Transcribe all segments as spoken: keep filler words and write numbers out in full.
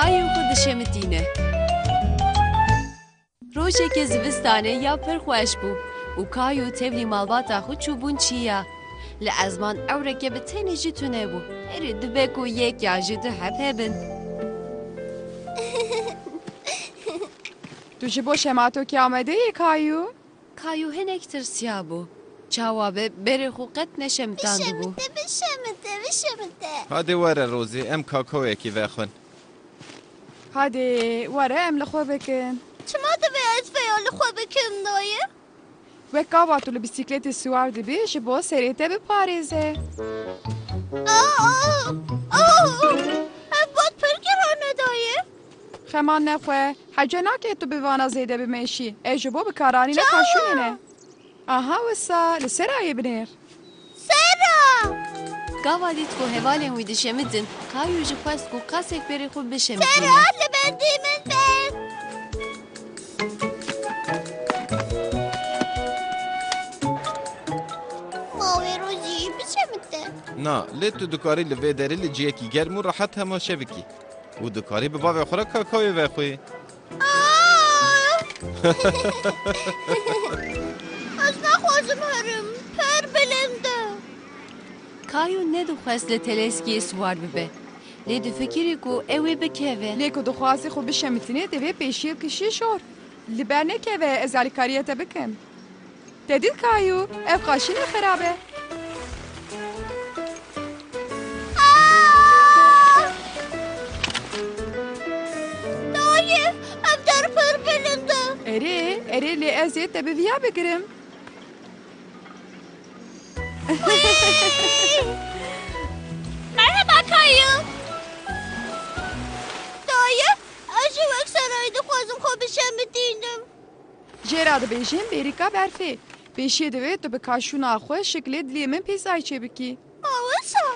Ayû xwe dişemitîne. Rojeke zivistanê ya pir xweş bû û Kayû tevlî malbata xwe çûbûn çiya. Li ezman ewreke bi tenê jî tune bû. Erê, dibe ku yek ya ji du heb hebin. Tu ji bo şematokê amade yî, Kayû? Kayû hinek tirsiyabû. Çawa be, berê xwe qet neşemitandibû. Bişemite, bişemite, bişemite. Hadi were Rozî, em kakaoyekî vexwin. Hadi, were em li xwe bikin. Çima divê ez vêya li xwe bikim, dayê? Wek gava tu li bîsîkletê siwar dibî, ji bo serê te biparêze. Aa, aa, aa! Ev bad pir giran e, dayê. Xema nexwe, hece nake tu bi vana zêde bimeşî. Ev ji bo bikaranîna kaşûnê ne. Aha wisa, li Serayê binêr. Sera! Gava dît ku hevalên wî dişemitin, Kayû jî xwest ku qasek berê xwe bişemitîne. Sera, li bendê min be! Ma wê rojî bişemite. Na, lê tu dikarî li vê derê li ciyekî germ û rehet hemaşe bikî. Û dikarî bi bavê xwe re kakawê vexwî. Aa! Ez naxwazim herim. Pir bilind e. Kayû nedixwest li teleskiyê siwar bibe. Lê difikirî ku ew ê bikeve. Lê ku dixwaze xwe bişemitîne, divê pêşiyê bikişî şor. Li ber nekeve, ez alîkariya te bikim. Te dît Kayû, ev qaşîne xirab e. Aa! Dayê, ev der pir bilind e. Erê, erê, lê ez ê te bi viya bigirim. Wî! Merheba Kayû. Dayê, ez jî wek Serayê dixwazim xwe bişemitînim. Jê re dibêjin bêrîka berfê. Pêşiyê divê tu bi kaşûna xwe şiklê dilê min pêzayî çêbikî. Ma wisa?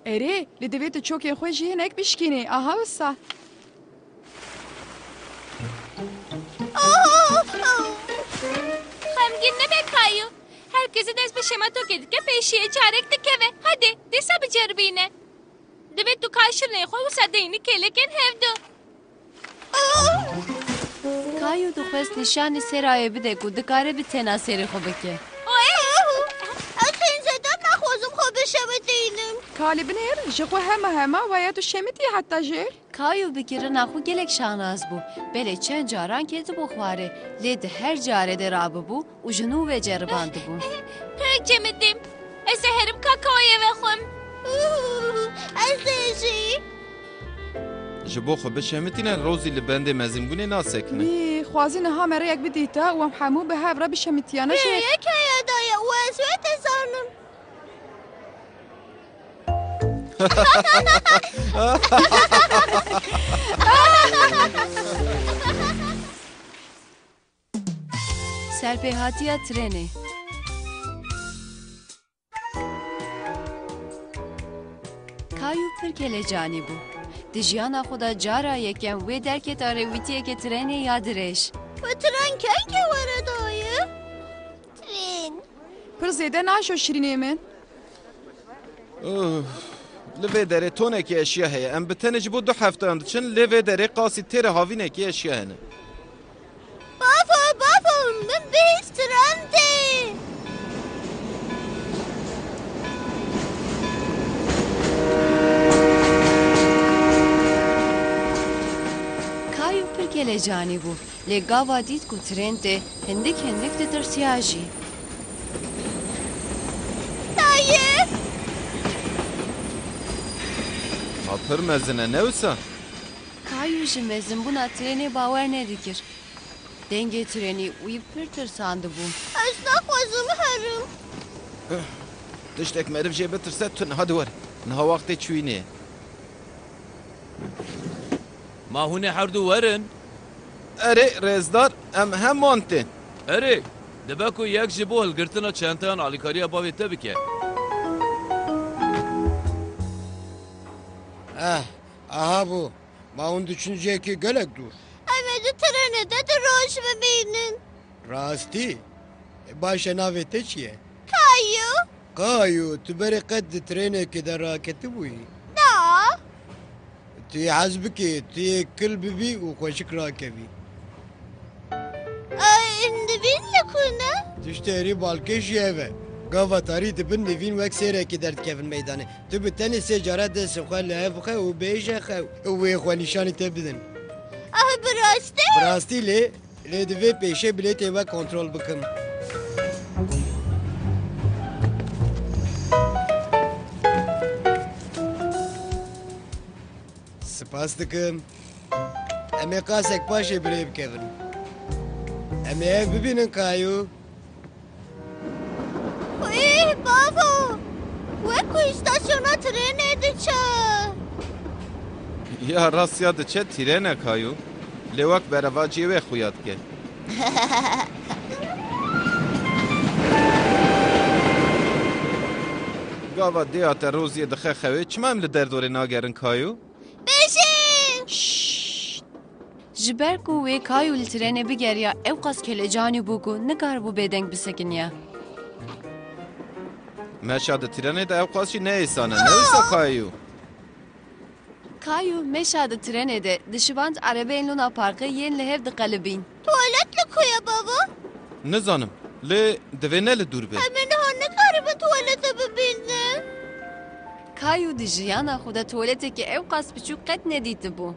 Erê, lê divê tu çokên xwe jî hinek bişkînî. Aha wisa. Oh! Xemgîn nebe Kayû. Her kesî dest bi şematokê dike, pêşiyê carek dikeve. Hadi, dîsa biceribîne. Divê tu kaşûnê xwe wisa deyînî kêlekên hevdu. Kayû dixwest nîşanî Serayê bide ku dikare bi tena serê xwe bike. Oy! Ez hîn zêde naxwazim xwe bişemitînim. Kalê binêr, ji xwe hema hema waya tu şemitî heta jêr. Kayû bi kirina xwe gelek şanas bû. Belê çend caran ketibû xwarê, lê di her carê de rabibû û ji nû ve ceribandibû. Pir cemidîm. Ez ê herim kakaoyê vexwim. Ez ê jî. Ji bo xwe bişemitîne, Rozî li bendê mezinbûnê nasekine. Wî, xwazî niha me rêyek bidîta û em hemû bi hev re bişemitiyane jê. Rêyek heye daye û ez wê dizanim. Serpêhatiya trênê. Kayû pir kelecanî bû. Di jiyana xwe de cara yekem wê derketa rêwîtiyeke trênê ya dirêj. Bi tren kengê were daye? Tren. Pir zêde naşo şirînê min. Uf, li vê derê tonekî eşya heye. Em bi tenê ji bo du hefteyan diçin, lê vê derê qasî têrê havînekî eşya hene. Bavo, bavo, min bihîst tren tê. Kayû pir kelecanî bû. Lê gava dît ku tren tê, hindik hindik ditirsiya jî. Dayê! Ma pir mezin e, ne wisa? Kayû ji mezinbûna trênê bawer nedikir. Dengê trênî wî pir tirsandibû. Ez naxwazim herim. Tiştek meriv jê bitirse tune. Hadi were. Niha wextê çûyînê ye. Ma hûn ê her du werin? Erê, rêzdar, em heman tên. Erê, dibe ku yek ji bo hilgirtina çenteyan alîkariya bavê te bike. Eh, aha bû. Ma hûn diçin cihekî gelek dûr. Em ê di trênê de du roj bimînin. Rastî? Baş e, navê te çi ye? Kayû. Kayû, tu berê qet di trênekê de raketibûyî? Na. Tu yê hez bikî, tu yê kil bibî û xweşik rakevî. Ay, nivîn li ku ne? Tiştê herî balkêş jî ev e. Gava tarî dibin nivîn wek sêrekî derdikevin meydanê. Tu bi tenê sê cara destên xwe li hev xe û bêje xew. Wê xwe nîşanî te bidin. Ah, bi rastî? Bi rastî lê, lê divê pêşê bilêtê we kontrol bikim. Spas dikim. Em ê qasek paşê bi rê bikevin. Em ê ev bibînin Kayû. Wî, bavo! Wek ku îstasyona trênê diçe. Ya rast ya diçe tîrene Kayû. Lê wek berevaciyê wê xuya dike. Gava dêya te Roziyê dixe xewê, çima em li derdorê nagerin Kayû? Bêjin! Şşt! Ji ber ku wê Kayû li trênê bigeriya, ewqas kelecanî bû ku nikaribû bêdeng bisekiniya. Meşa di trênê de ewqas jî ne êsan e, ne wisa Kayû? Kayû meşa di trênê de dişiband erebeyên Luna Parkê yên li hev diqelibîn. Tuwalet li ku ye bavo? Nizanim, lê divê ne li dûr be. Em ê niha nikaribin tuwalete bibînin. Kayû di jiyana xwe de tuwaleteke ewqas biçûk qet nedîtibû.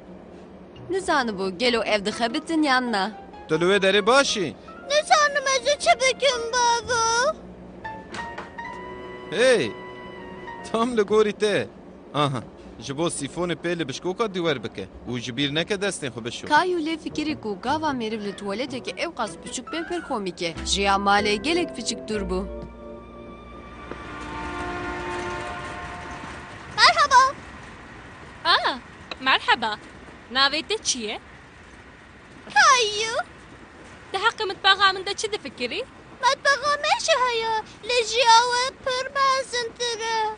Nizanibû gelo ev dixebitin yan na. Tu li wê derê baş î? Nizanim ez ê çi bikim bavo. Hey! Tam li gorî te. Aha, ji bo sîfonê pê li bişkoka dîwer bike û ji bîr neke destên xwe bişo. Kayû lê fikirî ku gava meriv li tuwaleteke ewqas biçûk be pir komîk e. Ji ya malê gelek piçik dûr bû. Merhaba. Ah, merheba. Navê te çi ye? Kayû. Di heqê mitbaxa min de çi difikirî? Mitbaxa me jî heye, lê ji ya we pir mezintir e.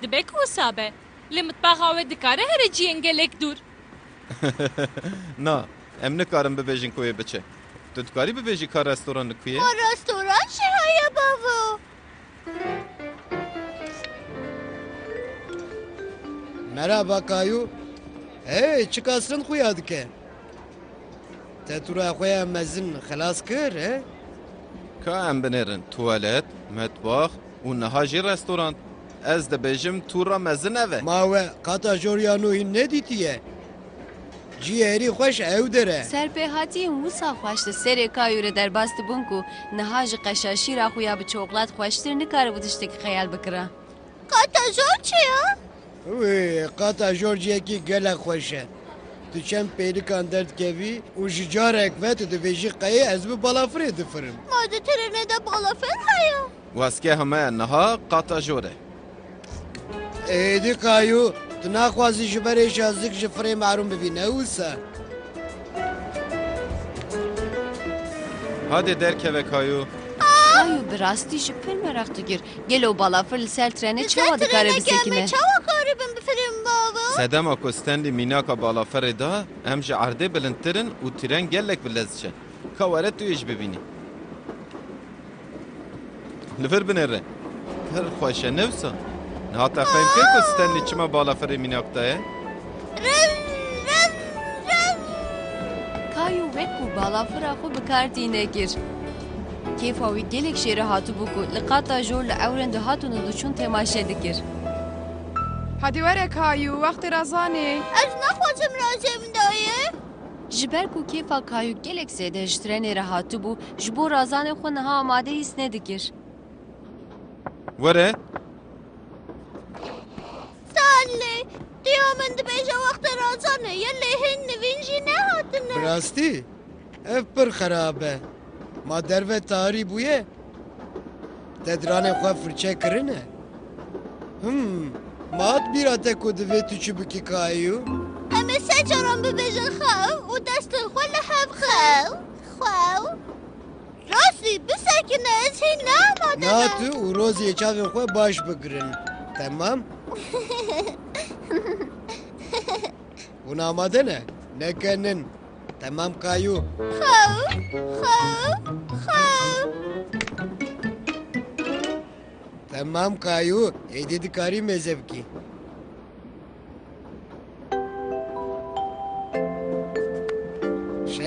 Dibe ku wisa be, lê mitbaxa we dikare here cihên gelek dûr. Na, em nikarin bibêjin ku wê biçe. Tu dikarî bibêjî ka restoran li ku ye? Ma restoran jî heye bavo. Merhaba Kayû. Hey, çi kasrin xuya dike. Te tûra xwe ya mezin xilas kir, he? Ka em binêrin, tuwalet, metbax û niha jî restoran. Ez dibêjim tûra mezin ev e. Ma we qata jor ya nû hîn nedîtiye? Cihê herî xweş ew der e. Serpêhatiyên wisa xweş li serê Kayû re derbas dibûn ku niha ji qeşa şîra xwe ya bi çoklat xweştir nikaribû tiştekî xeyal bikira. Qata jor çi ye? Wê, qata jor cihekî gelek xweş e. Tu çend pêlikan derdikevî û ji carek ve tu dibêjî qeyê ez bi balafirê difirim. Ma di trênê de balafir heye? Wezgeha me niha qata jor e. Êdî Kayû, tu naxwazî ji berê şazik ji firê mehrûm bibî, ne wisa? Hadê derkeve Kayû. Kayû bi rastî jî pir meraq dikir. Gelo balafir li ser trenê çawa dikare bisekine? Çawa karibin bifirînin bava? Sedema ku Stanley mînaka balafirê da, em ji erdê bilindtir in û tren gelek bi lez diçe. Ka were tu yê jî bibînî. Li vir binêre. Pir xweş e, ne wisa? Niha te fehm kir ku Stanley çima balafirê mînak daye? Riv, riv, riv. Kayû wek ku balafira xwe bi kar tîne kir. Kêfa wî gelek jê re hatibû ku li qata jor li ewrên dihatin û diçûn temaşe dikir. Hadî were Kayû, wextê razanê. Ez naxwazim razê min dayê. Ji ber ku kêfa Kayû gelek zêde ji trenê re hatibû, ji bo razanê xwe niha amade hîs nedikir. Were. Stanley, diya min dibêje wextê razanê ye, lê hîn nivîn jî nehatine. Bi rastî? Ev pir xerab e. Ma derve tarî bûye? Te diranên xwe firçe kirine? Him, ma hat bîra te ku divê tu çi bikî Kayû? Em ê sed caran bibêjin xew û destên xwe li hev xew. Xew. Rastî, bisekine, ez hîn ne amade me. Na tu û Roziyê çavên xwe baş bigirin. Temam? Hûn amade ne? Neke nin. Temam Kayû. Xew, xew, xew. Temam Kayû, êdî dikarî mêze bikî.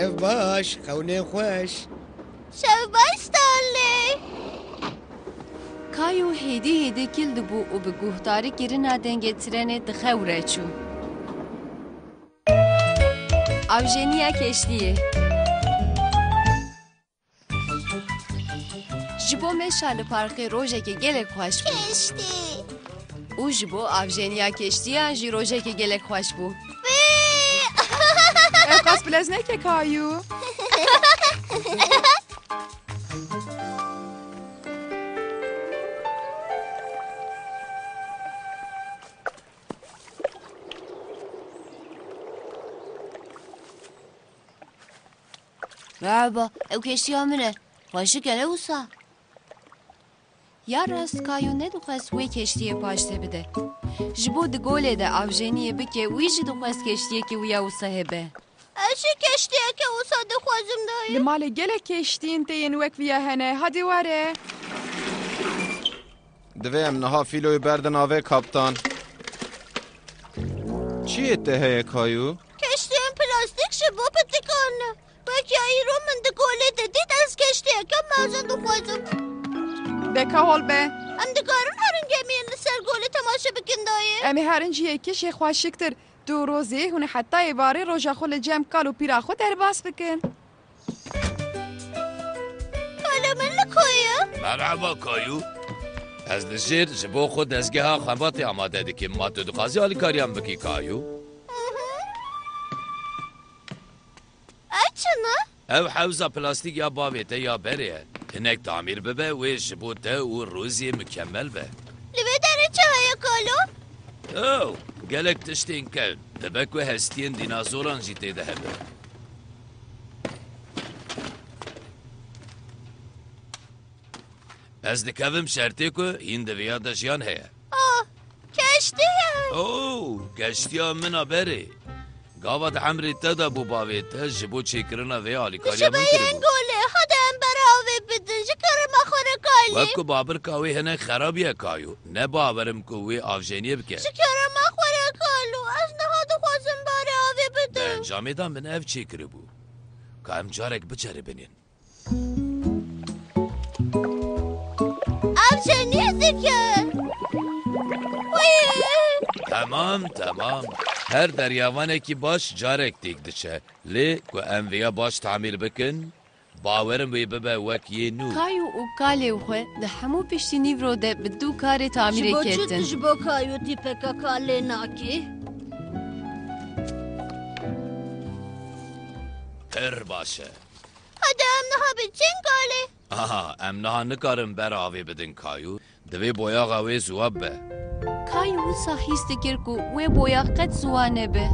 Baş, xewnê xweş. Şev baş, Stanley. Kayo hêdî hêdî kil dibû û bi guhdarî kirina dengê trenê di xew re çû. Avjeniya keştiyê. Ji bo meşa li parkê rojekê gelek xweş bû. Keştî. Û ji bo avjeniya keştiyan jî rojekê gelek xweş bû. Wê! Ew qas bilez neke Kayû. Merhaba, ew keştiya min e. Xweşik e ne wisa? Ya rast Kayo nedixwest wê keştiyê paşde bide. Ji bo di golê de avjeniyê bike, wî jî dixwest keştiyekî wiya wisa hebe. Ez jî keştiyeke wisa dixwazim dayê. Li malê gelek keştiyên te yên wek viya hene. Hadî were. Divê em niha fîloyê berdin avê, kaptan. Çi yê te heye Kayo? Keştiyên plastîk ji bo pitikan ne. Wek ya îro min di golê de dît, ez keştiyeke mezin dixwazim. De ka hol be. Em dikarin herin gemiyên li ser golê temaşe bikin dayê? Em ê herin cihekî jê xweşiktir. Tu û Rozê hûn ê heta êvarê roja xwe li cem kal û pîra xwe derbas bikin. Kalo min li ku ye? Merhaba Kayo. Ez li jêr ji bo xwe dezgeha xebatê amade dikim. Ma tu dixwazî alîkariyan bikî Kayo? Mhm. Ev çi ne? Ew hewza plastîk ya bavê te ya berê ye. Hinek tamîr bibe, wê ji bo te û Roziyê mukemel be. Li vê derê çi heye kalo? Oh, gelek tiştên kevn. Dibe ku hestiyên dînazoran jî tê de hebe. Ez dikevim şertê ku hîn di vêya de jiyan heye. Oh, keştî ye. Oh, keştiya min a berê. Gava di emrê te de bû bavê te ji bo çêkirina vê alîkariya min kiribû. Ji beyên golê, hade em bere avê bidin, ji kerema xwe re Kaylî. Wek ku babirka wê hinek xerab ye Kayo, ne bawerim ku wê avjeniyê bike. Ji kerema xwe re Kaylî, ez niha dixwazim bere avê bidim. Di encamê de min ev çêkiribû. Ka em carek biceribînin. Ev jenî dike. Wî. Temam, temam. Her deryavanekî baş carek têk diçe. Lê ku em vêya baş tamîr bikin, bawerim wê bibe wek yê nû. Kayo û kalê xwe di hemû piştî nîvro de bi dû karê tamîrê ketin. Ji bo çi tu ji bo Kayo tîpeka kalê nakî? Pir baş e. Hadi em niha biçin kalê. Aha, em niha nikarin ber avê bidin Kayo. Divê boyaxa wê ziwa bibe. Kayo wisa hîs dikir ku wê boyax qet ziwa nebe.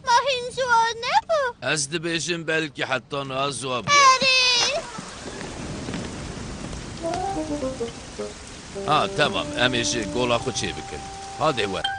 Ma hîn ziwa nebû? Ez dibêjim belkî heta niha ziwa bûye. Erê! Ha, temam, em ê ji gola xwe çêbikin. Hadê were.